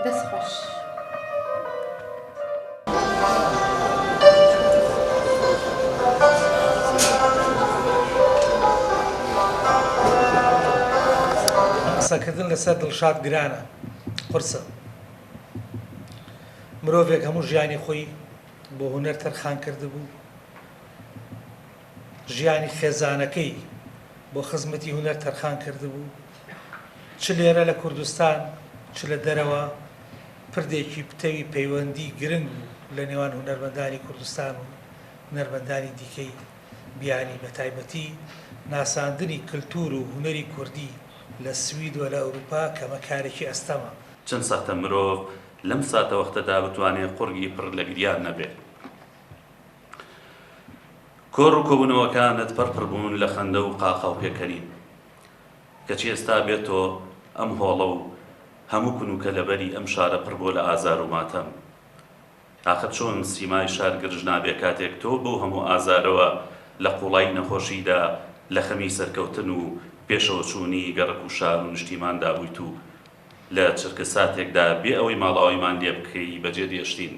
دەست خۆش. قسەکردن لەسەر دڵشاد گرانە، قورسە. مرۆڤێک هەموو ژیانی خۆی بۆ هونەر تەرخان کردبوو، ژیانی خێزانەکەی بۆ خزمەتی هونەر تەرخان کردبوو، چ لێرە لە کوردستان چ لە دەرەوە پردێکی پتەوی پەیوەندی گرنگ بوو لە نێوان هونەرمەندانی کوردستان و هونەرمەندانی دیکەی بیانی بە تایبەتی ناساندنی کلتور و هونەری کوردی لە سوید و لە ئەوروپا کەمە کارێکی ئەستەمە. چەند سەختە مرۆڤ لەم ساتەوەختەدا بتوانێ قوڕگی پڕ لە گریان نەبێ. کۆڕ و کۆبوونەوەکانت پڕ پڕ بوون لە خەندە و قاقا و پێکەنین. کەچی ئێستا بێ تۆ ئەم هۆڵە و هەموو کون و کەلەبەری ئەم شارە پڕ بووە لە ئازار و ماتەم. ئاخر چۆن سیمای شار گرژ نابێ کاتێک تۆ بەو هەموو ئازارەوە لە قووڵایی نەخۆشیدا لە خەمی سەرکەوتن و پێشەوەچوونی گەڕەک و شار و نیشتیماندا بوویت و لە چرکەساتێکدا بێ ئەوەی ماڵئاواییمان لێ بکەی بەجێت هێشتین.